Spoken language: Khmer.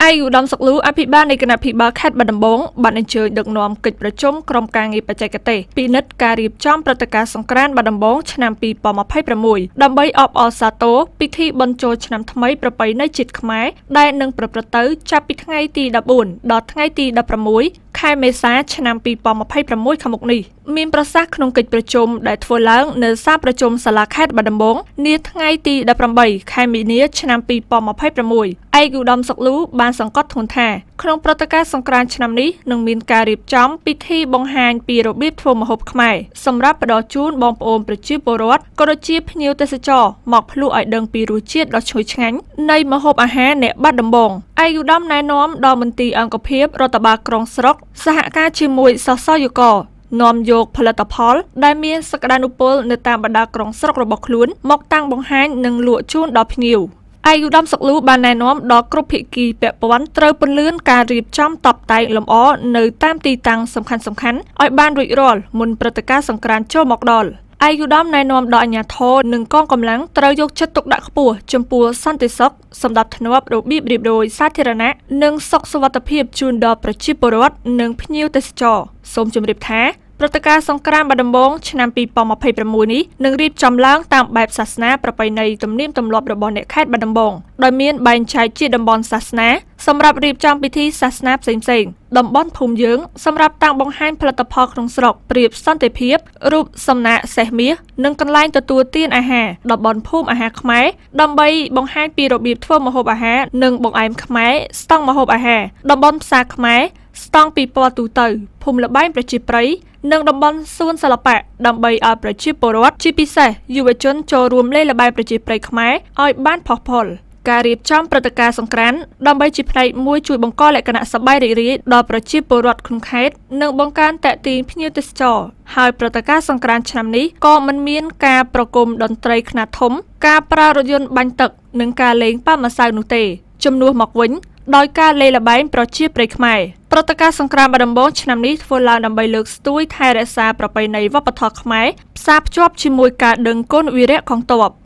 ឯកឧត្តមសុកលូអភិបាលនៃគណៈភិបាលខេត្តបាត់ដំបងបានអញ្ជើញដឹកនាំកិច្ចប្រជុំក្រុមការងារបច្ចេកទេសពិនិត្យការរៀបចំព្រឹត្តិការណ៍សង្ក្រាន្តបាត់ដំបងឆ្នាំ2026ដើម្បីអបអរសាទរពិធីបុណ្យចូលឆ្នាំថ្មីប្រពៃណីជាតិខ្មែរដែលនឹងប្រព្រឹត្តទៅចាប់ពីថ្ងៃទី14ដល់ថ្ងៃទី16ខែមេសាឆ្នាំ2026ខាងមុខនេះ។មានប្រសាសន៍ក្នុងកិច្ចប្រជុំដែលធ្វើឡើងនៅសាលប្រជុំសាលាខេត្តបាត់ដំបងនាថ្ងៃទី18ខែមីនាឆ្នាំ2026ឯកឧត្តមសុកលូបានសង្កត់ធ្ងន់ថាក្នុងព្រឹត្តិការណ៍សង្ក្រាន្តឆ្នាំនេះនឹងមានការរៀបចំពិធីបង្ហាញពីរបៀបធ្វើម្ហូបខ្មែរសម្រាប់ផ្ដល់ជូនបងប្អូនប្រជាពលរដ្ឋក៏ដូចជាភ្ញៀវទេសចរមកភ្លក់ឲ្យដឹងពីរសជាតិដ៏ឈ្ងុយឆ្ងាញ់នៃម្ហូបអាហារអ្នកបាត់ដំបងឯកឧត្តមណែនាំដល់មន្ទីរអង្គភាពរដ្ឋបាលក្រុងស្រុកសហការជាមួយសសយកនាំយកផលិតផលដែលមានសក្តានុពលនៅតាមបណ្ដាក្រុងស្រុករបស់ខ្លួនមកតាំងបង្ហាញនិងលក់ជូនដល់ភ្ញៀវឯកឧត្តមសុកលូបានណែនាំដល់គ្រប់ភាគីពាក់ព័ន្ធត្រូវពន្លឿនការរៀបចំតបតែងលម្អនៅតាមទីតាំងសំខាន់ៗឲ្យបានរួចរាល់មុនព្រឹត្តិការណ៍សង្ក្រាន្តចូលមកដល់ឯកឧត្តមណែនាំដល់អាជ្ញាធរនិងកងកម្លាំងត្រូវយកចិត្តទុកដាក់ខ្ពស់ចំពោះសន្តិសុខសណ្ដាប់ធ្នាប់របៀបរៀបរយសាធារណៈនិងសុខសុវត្ថិភាពជូនដល់ប្រជាពលរដ្ឋនិងភ្ញៀវទេសចរសូមជម្រាបថាព្រឹត្តិការណ៍សង្ក្រាន្តបាត់ដំបងឆ្នាំ2026នេះនឹងរៀបចំឡើងតាមបែបសាសនាប្រពៃណីទំនៀមទម្លាប់របស់អ្នកខេត្តបាត់ដំបងដោយមានបែងចែកជាតំបន់សាសនាសម្រាប់រៀបចំពិធីសាសនាផ្សេងៗតំបន់ភូមិយើងសម្រាប់តាំងបង្ហាញផលិតផលក្នុងស្រុកប្រៀបសន្តិភាពរូបសំណាកសេះមាសនិងកន្លែងទទួលទានអាហារតំបន់ភូមិអាហារខ្មែរដើម្បីបង្ហាញពីរបៀបធ្វើម្ហូបអាហារនិងបង្អែមខ្មែរស្តង់ម្ហូបអាហារតំបន់ផ្សារខ្មែរស្តង់ពិព័រណ៍ទូទៅភូមិល្បែងប្រជាប្រិយនិងតំបន់សួនសិល្បៈដើម្បីឲ្យប្រជាពលរដ្ឋជាពិសេសយុវជនចូលរួមលេងល្បែងប្រជាប្រិយខ្មែរឲ្យបានផុសផុលការរៀបចំព្រឹត្តិការណ៍សង្ក្រាន្តដើម្បីជាផ្នែកមួយជួយបង្កលក្ខណៈសប្បាយរីករាយដល់ប្រជាពលរដ្ឋក្នុងខេត្តនិងបង្កើនទាក់ទាញភ្ញៀវទេសចរហើយព្រឹត្តិការណ៍សង្ក្រាន្តឆ្នាំនេះក៏មិនមានការប្រគំតន្ត្រីខ្នាតធំការប្រើរថយន្តបាញ់ទឹកនិងការលេងប៉ាម្សៅនោះទេជំនួសមកវិញដោយការលេងល្បែងប្រជាប្រិយខ្មែរព្រឹត្តិការណ៍សង្ក្រាន្តបាត់ដំបងឆ្នាំនេះធ្វើឡើងដើម្បីលើកស្ទួយថែរក្សាប្រពៃណីវប្បធម៌ខ្មែរផ្សារភ្ជាប់ជាមួយការដឹងគុណវីរៈកងទ័ព។